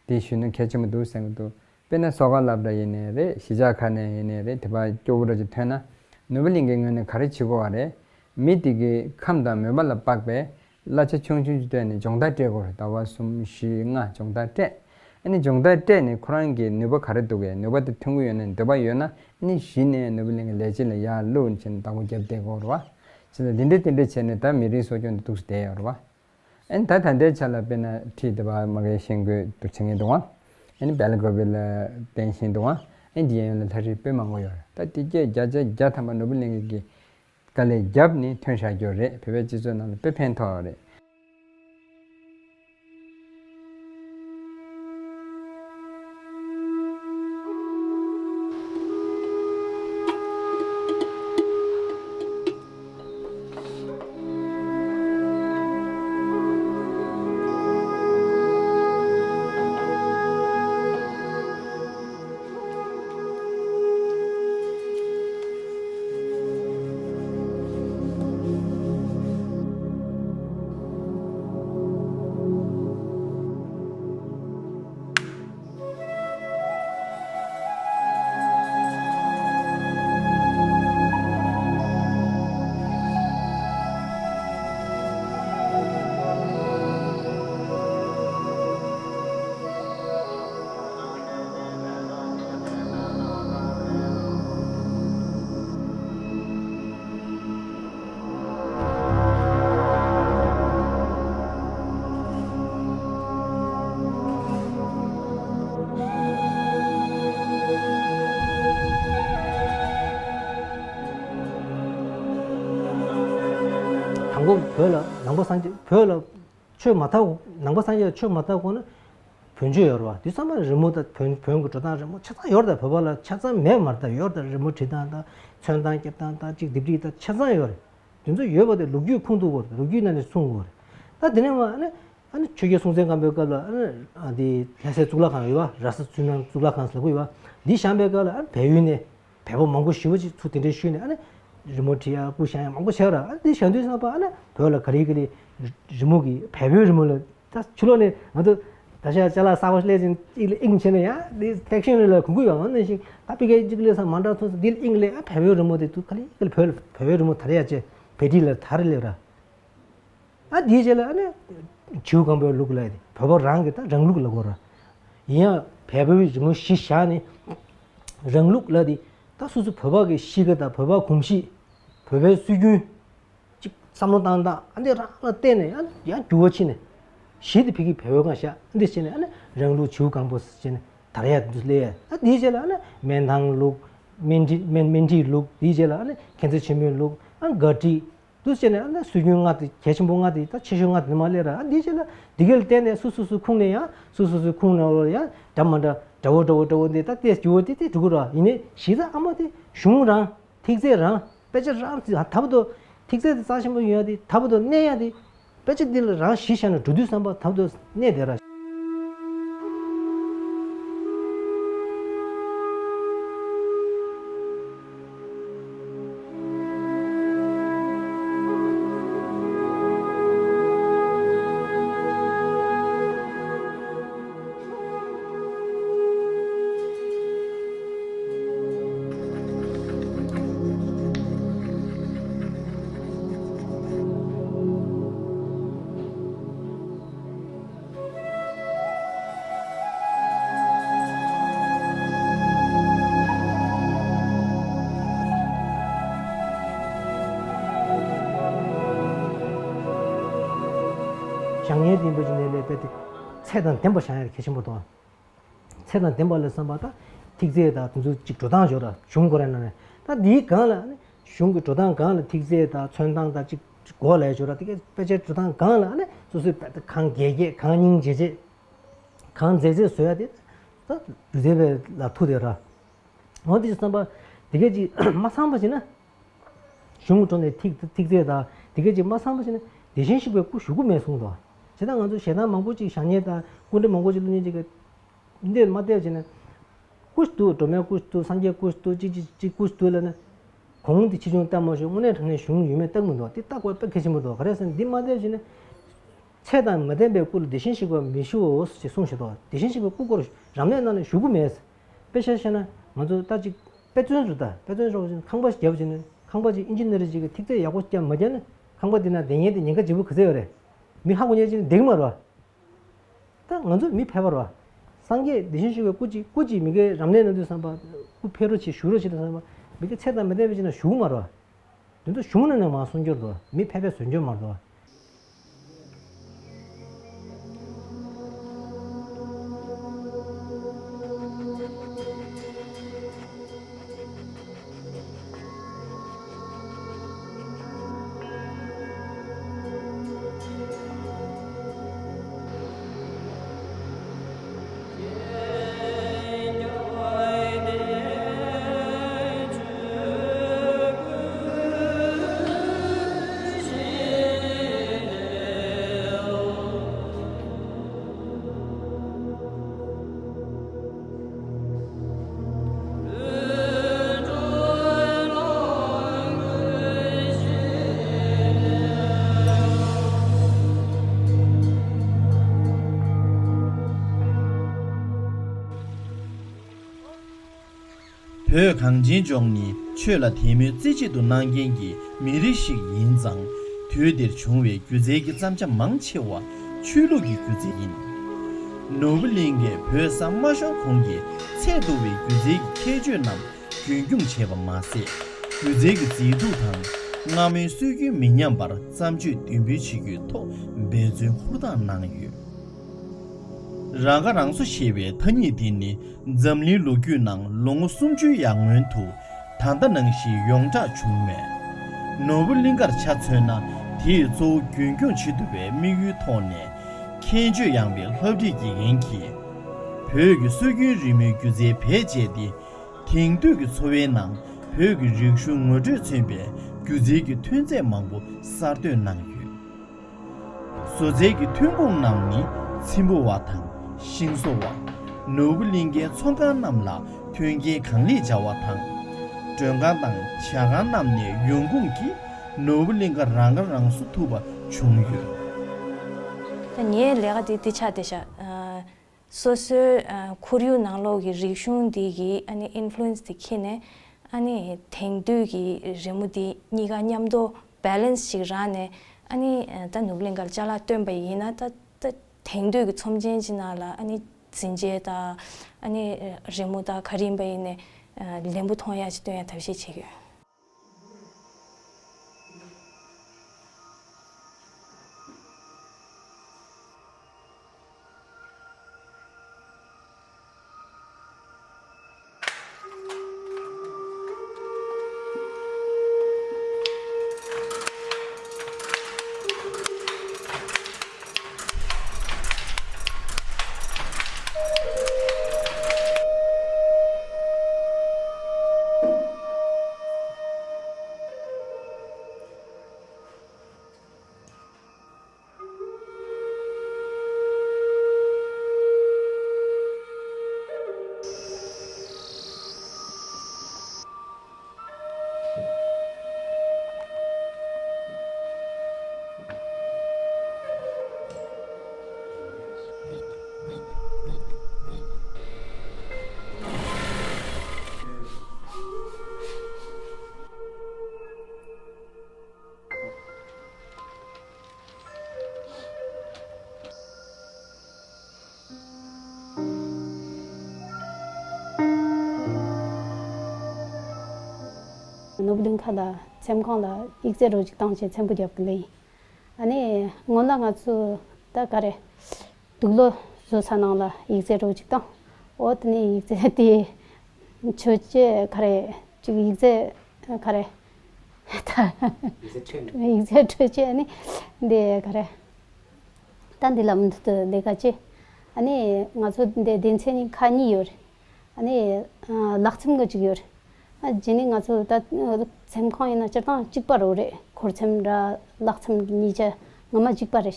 དེ་ཞུས་ན་གལ་ཆེན་པོ་འདུག་བསམ་གྱི་འདུག་དཔེར་ན་གསོ་ཁ་སློབ་གྲྭ་ཡིན་ནའི་རེད། གཞིས་ཆགས་ཁག་ནས་ཡིན་ནའི་རེད། དེ་བ་སྐྱོ་བོ་འདྲ་ཅིག་ཐོན་ན་ནོར་བུ་གླིང་གའི་ངོས་ནས་ག་རེ་བྱེད་དགོས་བ་རེད། མི་དེ་གི་ཁམས་དང་མོས་པ་ལ་དཔག་པའི་གླ་ཆ་ཆུང་ཆུང་ཅིག་སྤྲད་ནས་སྦྱོང་བརྡར་སྤྲད་དགོས་རེད། ཟླ་བ་གསུམ་བཞི་ལྔ་སྦྱོང་བརྡར་སྤྲད། ཨ་ནི་སྦྱོང་བརྡར་སྤྲད་ནས་ཁོ་རང་གི་ནུས་པ་ག་རེ་འདུག་གས། ནུས་པ་དེ་ཐོན་གྱི་ཡོད་ན་འདོད་པ་ཡོད་ན་ཨ་ནི་གཞི་ནས་ནོར་བུ་གླིང་གི་ལས་བྱེད་ལ་ཡར་བླུགས་བྱས་ནས་བདག་པོ་རྒྱབ་བསྡད་དགོས་རེད་བ། བྱས་ཙང་འདི་འདྲས་དེ་འདྲས་བྱས་ནས་ད་མི་རིགས་གསོ་སྐྱོང་དེ་འདུག་སེ་བསྡད་ཡོད་རེད་བ། ཨ་ནི་ད་ད་ལྟའི་ཆ་ལ་དཔེར་ན་ཁྲིད་དེ་བ་མ་གིའི་ཤེལ་སྒོ་དུ་བྱེད་མཁན་འདུག་ཨང་། ཨ་ནི་སྦེལ་ཀོབ་ལ་བསྟན་བཞིན་འདུག་ཨང་། ཨ་ནི་འདི་གཡས་གཡོན་ལ་ལྷ་རིས་དཔེ་མང་པོ་ཡོད་རེད། ད་དེ་སྐད་བརྒྱ་ཆ་བརྒྱ་ཐམ་པ་ནོར་བུ་གླིང་གི་དཀའ་ལས་བརྒྱབ་ནས་ཐོན་བཞག་རྒྱུ་རེད། བོད་པའི་སྤྱི་ཚོགས་ནང་ལ་དཔེ་ཕན་ཐོགས་རེད། དང་པོ་བོད་ལ་ནང་པ་སངས་རྒྱས་བོད་ལ། ཆོས་མ་ཐོབ། ནང་པ་སངས་རྒྱས་ཆོས་མ་ཐོབ་གོང་ན་བོན་ཆོས་ཡོད་རེད་བ། དེ་ཚང་མ་རི་མོ་དང་བོན་བོན་གྱི་འགྲོ་སྟངས། རི་མོ་ཆ་ཚང་ཡོད་རེད། ད་བོད་པ་ལ་ཆ་ཚང་མེད་མ་རེད། ད་ཡོད་རེད། ད་རི་མོ་བྲིས་སྟངས་དང་ཚོན་མདངས་རྒྱབ་སྟངས་དང་གཅིག་ལྡེབས་བྲིས་དང་ཆ་ཚང་ཡོད་རེད། དེ་ཚོ་ཡོད་པ་དེ་ལོ་རྒྱུས་ཁུངས་གཏུགས་དགོས་རེད། ལོ་རྒྱུས་ནང་ནས་གསུང་དགོས་རེད། ད་དེ་ནས་མ་ཨ་ནི་ཨ་ནི་ཆོས་རྒྱལ་སྲོང་བཙན་སྒམ་པོའི་སྐབས་ལ་ཨ་ནི་ཨ་དེ་ལྷ་སའི་གཙུག་ལག་ཁང་ཡོད་བ། ར་ས་ཚུལ་ཁྲིམས་གཙུག་ལག་ཁང་ཟེར་ལབ་ཀྱི་ཡོད་བ། འདི་བཞེངས་པའི་སྐབས་ལ་ཨ་ནི་བལ་ཡུལ་ནས་བལ་པོ་མང་པོ་ཞེ་པོ་ཅིག་ཚུར་དེ་འདྲའི་ཤུལ་ནས་ཨ་ནི་རི་མོ་བྲིས་ཡ་སྐུ་བཞེངས་ཡ་མང་པོ་བྱས་ར། ཨ་ནི་དེ་བཞེངས་དུས་ཙམ་པ་ཨ་ནི་བོད་ལ་ག་རེ་ག་རེ་རི་མོ་གི་བལ་པོའི་རི་མོ་ལ། ད་ཕྱི་ལོགས་ནས་ང་ཚོ་ད་ཆ་ཅ་ལག་གསར་པ་སླེབས་ཙང་ཨིང་ལ་ཨིང་བྱས་ནས་ཡ་འདི་ཕེག་ཤིན་རེ་ལ་གོ་གི་ཡོད། འོ་ན་ཞིག་ད་ཕ་གིར་གཅིག་སླེབས་ས་མ་འདྲ་མཐོང་ས། འདི་ལ་ཨིང་ལ་ཨ་བལ་པོའི་རི་མོ་དེ་ཚུར་ག་ལེ་ག་ལེ་བོད་ལ་བལ་པོའི་རི་མོ་དར་ཡ་བྱས། བལ་བྲིས་ལ་དར་སླེབས་ར། ཨ་དེའི་རྗེས་ལ་ཨ་ནི་བྱིའུ་སྒང་པོའི་ལུགས་ལབ་ཡ་དེ་བོད་པ་རང་གི་ད་རང་ལུགས་ལབ་དགོས་ར། ཡིན་ཡང་བལ་པོའི་རི་མོ་གཞི་བཞག་ནས་རང་ལུགས་ལབ་དེ། ད་སོ་སོ་བོད་པ་གི་གཤིས་ཀ་དང་བོད་པ་གོམས་གཤིས། བོད་པའི་སྲོལ་རྒྱུན་ཅིག་བསམ་བློ་བཏང་སྟངས་ཨ་འདི་རང་ལ་བརྟེན་ནས་ཡང་ཡང་འགྱུར་བ་ཕྱིན་ནས། གཞི་དེ་ཕ་གི་བལ་པོའི་སྒང་བཞག་ཨ་འདི་བྱས་ནས་ཨ་ནི་རང་ལུགས་བྱིའུ་སྒང་པོ་ཟེར་བྱས་ནས་དར་ཡ་འདི་སླེབས་ཡ། ཨ་དེའི་རྗེས་ལ་ཨ་ནི་སྨན་ཐང་ལུགས། སྨན་ཁྲི་སྨན་སྨན་ཁྲིའི་ལུགས། དེའི་རྗེས་ལ་ཨ་ནི་མཁྱེན་བརྩེ་ཆེན་པོའི་ལུགས། ཨ་སྒར་བྲིས། འདུག་བྱས་ནས་ཨ་ནི་སྲོལ་རྒྱུན་ལྔ་དེ་གལ་ཆེན་པོ་ལྔ་དེ་ད་ཆེ་ཤོས་ལྔ་དེ་ནས་མར་སླེབས་ར། ཨ་འདིའི་རྗེས་ལ་འདི་ག་ལ་བརྟེན་ནས་སོ་སོ་སོའི་ཁུངས་ནས་ཡང་སོ་སོ་སོའི་ཁུངས་ནས་ཡང་འདྲ་མི་འདྲ་འདྲ་བོ་འདྲ་བོ་འདྲ་བོ་འདི་ད་ལྟས་འགྱུར་བ་དེ་དེ་འགྲོ་གི་ར། ཡིན་ནའི་གཞི་རྩ་ཨ་མ་དེ་གཞུང་རང་། ཐིག་ཚད་རང་། དཔེ་ཆ་རང་། ད་བར་དུ་ཐིག་ཚད་དེ་རྩ་ཆེན་པོ་ཡོད་ཡ་དེ། ད་བར་དུ་གནས་ཡ་དེ། དཔེ་ཆ་འདི་ལ་རང་གཞི་བཞག་ནས་འགྲོ་དུས་ཙམ་པ་ད་བར་དུ་གནས་བསྡད་ར། བཞེངས་མཁན་དེ་འདྲ་ཅིག་ནས་ལས་དཔེ་དེ་ཚད་དང་ལྡན་པ་བཞེངས་ཡ་གལ་ཆེན་པོ་འདུག། ཚད་དང་ལྡན་པ་ལ་བསམ་པ་དང་། ཐིག་ཚད་དང་དེ་ཚོ་ཅིག་འགྲོ་སྟངས་ཡོད་ར། གཞུང་ཁོ་རའི་ནང་ནས། ད་འདིའི་སྒང་ལ་ཨ་ནི་གཞུང་གི་འགྲོ་སྟངས་སྒང་ལ་ཐིག་ཚད་དང་ཚོན་མདངས་དང་ཅིག་གོ་ལས་ཡོད་ར། དེ་གའི་དཔེ་ཆའི་འགྲོ་སྟངས་སྒང་ལ་ཨ་ནི་སོ་སོའི་དཔེ་ད་གང་རྒྱས་རྒྱས། གང་སྙིང་རྗེ་རྗེ། གང་མཛེས་མཛེས་བཟོ་ཡ་དེ་ད་སྒྱུ་རྩལ་པ་ལ་ཐུག་བསྡད་ར། འོ་དེ་བསམ་པ་དེ་གས་ཅིག་མ་ཚང་པ་བྱས་ན། གཞུང་གི་འགྲོ་ནས་ཐིག་ཐིག་ཚད་དང་དེ་གས་ཅིག་མ་ཚང་པ་བྱས་ན་དེ་བཞིན་གཤེགས་པའི་སྐུ་བཞུགས་ཀྱི་མེད་གསུངས་འདུག། བྱས་ཙང་ང་ཚོ་ཞལ་ཐང་མང་པོ་ཅིག་བཞེངས་མཁན་དང་སྐུ་འདྲ་མང་པོ་ཅིག་བླུག་མཁན་ཅིག་གིས་འདི་མ་བལྟས་བྱས་ན། སྐུ་ཞིག་འདུག། སྒྲོལ་མའི་སྐུ་ཞིག་འདུག། སངས་རྒྱས་སྐུ་ཞིག་འདུག། ཅིག་ཅིག་ཅིག་སྐུ་ཞིག་འདུག་ལབ་ན། གོང་དེ་ཆེ་ཆུང་ལྟ་མ་ཤོག། དངོས་གནས་དྲང་གནས་གཞུང་ཡོད་མེད་བལྟ་གི་མི་འདུག། དེ་བལྟ་དགོས་དཔེ་གལ་ཆེན་པོ་འདུག། ག་རེ་ཟེར་ན་འདི་མ་བལྟས་བྱས་ན། ཚད་དང་མི་ལྡན་པའི་སྐུ་ལ་དེ་བཞིན་གཤེགས་པ་མི་བཞུགས་ཞེས་གསུངས་བཞག་འདུག། དེ་བཞིན་གཤེགས་པའི་སྐུ་སྐོར་རབ་གནས་ནང་ནས་བཞུགས་ཀྱི་མེད། དཔེ་ཆ་བཤད་ན་ང་ཚོ་ད་ཅིག་དཔེ་མཚོན་ཞིག་ད་དཔེ་མཚོན་ཞིག་ཁང་པ་ཞིག་བརྒྱབ་བྱས་ན། ཁང་པ་ཅིག་ཨིན་ཇི་ནི་ཡར་ཅིག་གིས་ཐིག་ཚད་ཡག་པོ་བརྒྱབ་མ་བརྒྱབ་ན། ཁང་པ་འདི་ན་བསྡད་མཁན་དེ་ཉེན་ཁ་ལྗིད་པོ་ག་ཚོད་ཡོད་རེད། མི་ཧ་གོ་མཁན་ཅིག་ནི་བསྡད་ཀྱི་མ་རེད་བ། ད་ང་ཚོ་མི་ཕལ་པ་རེད་བ། སངས་རྒྱས་དེ་བཞིན་གཤེགས་པའི་སྐུ་གཅིག་སྐུ་གཅིག་མི་གི་རབ་གནས་གནང་དུས་ཙམ་པ། སྐུ་ཕེབས་རོགས་བྱེད་བཞུགས་རོགས་བྱེད་དུས་ཙམ་པ། མི་གི་ཚད་དང་མི་ལྡན་པ་བྱས་ན་བཞུགས་མ་རེད་བ། དེ་ཚོ་གཞུང་ནང་ནས་མར་གསུང་རྒྱུ་རེད་བ། མི་ཕལ་པས་བཟོ་རྒྱུ་མ་རེད་བ། བོད་གངས་ཅན་ལྗོངས་ནི་ཆོས་ལ་དད་མོས་རྩེ་གཅིག་ཏུ་གནང་མཁན་གྱི་མི་རིགས་ཤིག་ཡིན་ཙང་། དུས་འདིར་བྱུང་བའི་སྒྱུ་རྩལ་གྱི་བརྩམས་བྱ་མང་ཆེ་བ་ཆོས་ལུགས་ཀྱི་སྒྱུ་རྩལ་ཡིན། ནོར་བུ་གླིང་གས་བོད་ས་མ་ཤོར་གོང་གི་ཚད་མཐོ་བའི་སྒྱུ་རྩལ་གྱི་ཁྱད་ཆོས་རྣམས་རྒྱུན་འཁྱོངས་བྱས་པ་མ་ཟད། སྒྱུ་རྩལ་གྱི་མཛེས་སྡུག་དང་སྔ་མོའི་སྲོལ་རྒྱུན་མི་ཉམས་པར་བརྩམས་ཆོས་འདོན་སྤེལ་བྱེད་རྒྱུའི་ཐོག་འབད་བརྩོན་ཧུར་ཐག་གནང་ཡོད། རང་ཁ་རང་གསོ་ཞེས་པའི་ཐ་སྙད་འདི་ནི་འཛམ་གླིང་ལོ་རྒྱུས་ནང་ལོ་ངོ་སུམ་ཅུའི་ཡར་སྔོན་དུ་ད་ལྟ་ནང་བཞིན་ཡོངས་གྲགས་བྱུང་མེད། ནོར་བུ་གླིང་གར་ཆ་མཚོན་ན། དེས་གཙོ་བོ་རྒྱུན་འཁྱོངས་བྱེད་ཐུབ་པའི་དམིགས་ཡུལ་ཐོག་ནས་ མཁྱེན་དཔྱོད་ཡངས་པའི་ལྷ་བྲིས་དགེ་རྒན་གྱིས། བོད་ཀྱི་སྲོལ་རྒྱུན་རི་མོའི་སྒྱུ་རྩལ་བེད་སྤྱད་དེ། དེང་དུས་ཀྱི་འཚོ་བའི་ནང་བོད་ཀྱི་རིག་གཞུང་ངོ་སྤྲོད་མཚོན་པའི་སྒྱུ་རྩལ་གྱི་ཐོན་རྫས་མང་པོ་གསར་གཏོད་གནང་ཡོད། བཟོ་རྩལ་གྱི་ཐོན་ཁུངས་རྣམས་ནི་ཚེམ་བུ་བ་དང་ཤིང་བཟོ་བ། ནོར་བུ་གླིང་ཁའི་ཚོང་ཁང་རྣམས་ལ་མཐུན་རྐྱེན་གང་ལེགས་སྦྱར་བ་དང་། མགྲོན་ཁང་དང་ཇ་ཁང་རྣམས་ནས་ཡོང་ཁུངས་ཀྱིས་ནོར་བུ་གླིང་ཁ་རང་ཁ་རང་གསོ་ཐུབ་པ་བྱུང་ཡོད། ད་ངའི་ལས་ཀ་དེ་འདི་ཆགས་བསྡད་ཤག་ཨ། སོ་སོའི་ཨ་ཁོར་ཡུག་ནང་ལོགས་ཀྱི་རིག་གཞུང་འདི་གི་ཨ་ནི་ཨིན་ཕུ་ལུ་ཨེན་སི་དེ་འཁྱེར་ནས། ཨ་ནི་དེང་དུས་ཀྱི་རི་མོ་འདི་གཉིས་ཀ་མཉམ་དུ་བེ་ལེན་སི་ཞིག་རག་ནས། ཨ་ནི་ད་ནོར་བུ་གླིང་ཁར་ཅ་ལག་བཏོན་པ་ཡིན་ན། ད་ད་དེང་དུས་ཀྱི་ཚོམས་ཆེན་ཅིག་ནང་ལ་ཨ་ནི་འཛིན་ཆས་དང་། ཨ་ནི་རི་མོ་དང་ག་རེ་ཡིན་པ་ཡིན་ནས་ལེན་པོ་མཐོང་ཡག་ཅིག་སྟོན་ཡག་ཐབས་ཤེས་བྱེད་ཀྱི་ཡོད། ནོར་བུ་གླིང་ཁ་ལ་ཚེམ་ཁང་ལ་ཡིག་ཚད་རོགས་ཅིག་བཏང་བྱས་ཚེམ་བུ་རྒྱབ་གི་ལེ་ཡིན། ཨ་ནི་སྔོན་ལ་ང་ཚོ་ད་ག་རེ། དུག་ལོག་བཟོ་ས་ནང་ལ་ཡིག་ཚད་རོགས་ཅིག་བཏང་། འོ་དེ་ནས་ཡིག་ཚད་དེ་ཆོད་ཅེས་ག་རེ་ཅིག་ཡིག་ཚད་ག་རེ། ད་ཡིག་ཚད་འཕྲོད་ནས། ཡིག་ཚད་འཕྲོད་ཅེས་ཨ་ནི་འདི་ག་རེ། ད་འདི་ལ་མུ་མཐུད་དུ་ལས་ཀ་བྱེད། ཨ་ནི་ང་ཚོ་འདི་སྡེ་ཚན་ནི་ཁག་གཉིས་ཡོད་རེད། ཨ་ནི་ལག་ཚེམ་གི་གཅིག་ཡོད་རེད། ཨ་རྗེས་ནས་ང་ཚོ་ད་ཚེམ་ཁང་ཡིན་ན་སྤྱིར་བཏང་གཅིག་པ་རེད། འཁོར་ཚེམ་ར་ལག་ཚེམ་གཉིས་ཆ་ངོ་མ་གཅིག་པ་རེད།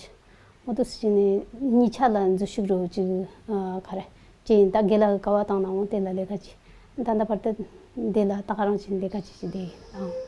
འོ་དུ་སུ་ནས་གཉིས་ཆ་ལ་འཛུལ་ཞུགས་རོགས་ཅིག་ཨ་ག་རེ་ཅེས་ཡིན། ད་དགེ་ལགས་ཀྱི་ཀ་བ་བཏང་ནའང་དེ་ལ་ལས་ཀ་ཅིག་ད་ལྟ་བར་དུ་འདི་ལ་ད་ག་རང་བཞིན་ལས་ཀ་ཅིག་བྱེད་བསྡད་ཡིན་ཨང་།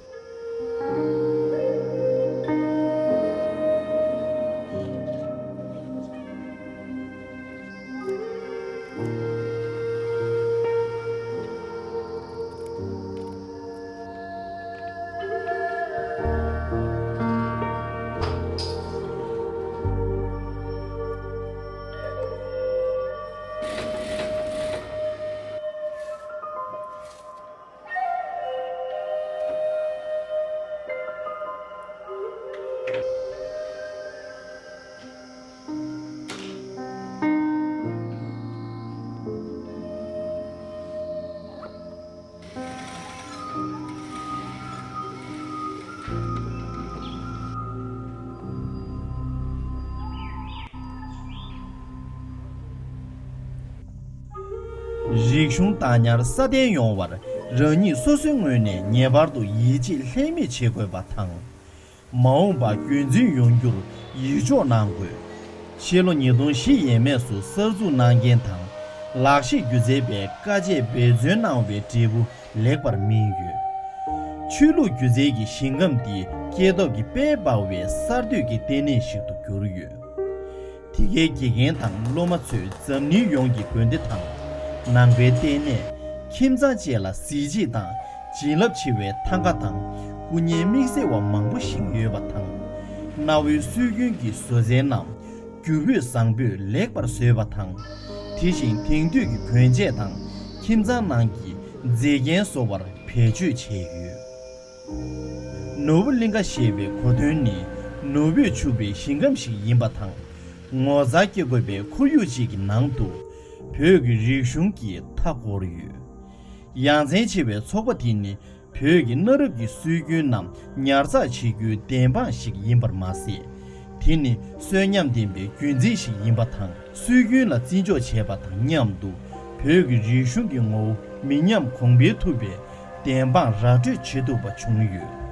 རིག་གཞུང་བདག་ཉར་སྲ་བརྟན་ཡོང་བར་རང་ཉིད་སོ་སོའི་ངོས་ནས་ངེས་པར་དུ་ཡིད་ཆེས་ལྷད་མེད་བྱེད་དགོས་པ་དང་། མ་འོངས་པ་རྒྱུན་འཛིན་ཡོང་རྒྱུར་ཡིད་འཇོག་གནང་དགོས། ཕྱི་ལོ་ཉིས་སྟོང་བཞི་ཡས་མས་སུ་གསར་འཛུགས་གནང་མཁན་དང་། ལག་ཤེས་སྒྱུ་རྩལ་པས་དཀའ་སྤྱད་འབད་བརྩོན་གནང་བའི་འབྲས་བུ་ལེགས་པར་སྨིན་ཡོད། ཆོས་ལུགས་སྒྱུ་རྩལ་གྱི་ཞིང་ཁམས་འདི་སྐྱེ་སྟོབས་ཀྱི་དཔལ་འབར་བའི་གསར་གཏོད་ཀྱི་ལྟེ་གནས་ཤིག་ཏུ་གྱུར་ཡོད། དེ་གའི་དགེ་རྒན་དང་སློབ་མ་ཚོས་འཛམ་གླིང་ཡོངས་ཀྱི་དགོན་སྡེ་དང་། ནང་པའི་ལྟེ་གནས། ཁྱིམ་ཚང་བཅས་ལ་གཟི་བརྗིད་དང་བྱིན་རླབས་ཆེ་བའི་ཐང་ག་དང་སྐུ་བརྙན་དམིགས་བསལ་བ་མང་པོ་ཞིག་ཡོད་པ་དང་། གནའ་བོའི་སྲོལ་རྒྱུན་གྱི་བཟོ་རྩལ་རྣམས་རྒྱུ་སྤུས་བཟང་པོས་ལེགས་པར་བཟོས་པ་དང་། དེ་བཞིན་དེང་དུས་ཀྱི་གོན་ཆས་དང་ཁྱིམ་ཚང་ནང་གི་མཛེས་རྒྱན་བཟོ་བར་བེད་སྤྱོད་བྱས་ཡོད། ནོར་བུ་གླིང་ཁ་ཞེས་པའི་གོ་དོན་ནི་ནོར་བུས་ཕྱུག་པའི་ཞིང་ཁམས་ཤིག་ཡིན་པ་དང་། ངོ་མཚར་སྐྱེ་དགོས་པའི་ཁོར་ཡུག་ཅིག་གི་ནང་དུ་བོད་ཀྱི་རིག་གཞུང་གིས་མཐའ་བསྐོར་ཡོད། ཡ་མཚན་ཆེ་བའི་ཚོགས་པ་དེ་ནི་བོད་ཀྱི་གནའ་རབས་ཀྱི་སྲོལ་རྒྱུན་རྣམས་ཉར་ཚགས་བྱེད་རྒྱུའི་བདེན་དཔང་ཞིག་ཡིན་པར་མ་ཟད། དེ་ནི་གསོན་ཉམས་ལྡན་པའི་རྒྱུན་འཛིན་ཞིག་ཡིན་པ་དང་། སྲོལ་རྒྱུན་ལ་བརྩི་འཇོག་བྱས་པ་དང་མཉམ་དུ། བོད་ཀྱི་རིག་གཞུང་གི་ངོ་བོ་མི་ཉམས་གོང་འཕེལ་ཐུབ་པའི་བདེན་དཔང་ར་སྤྲོད་བྱེད་ཐུབ་པ་བྱུང་ཡོད།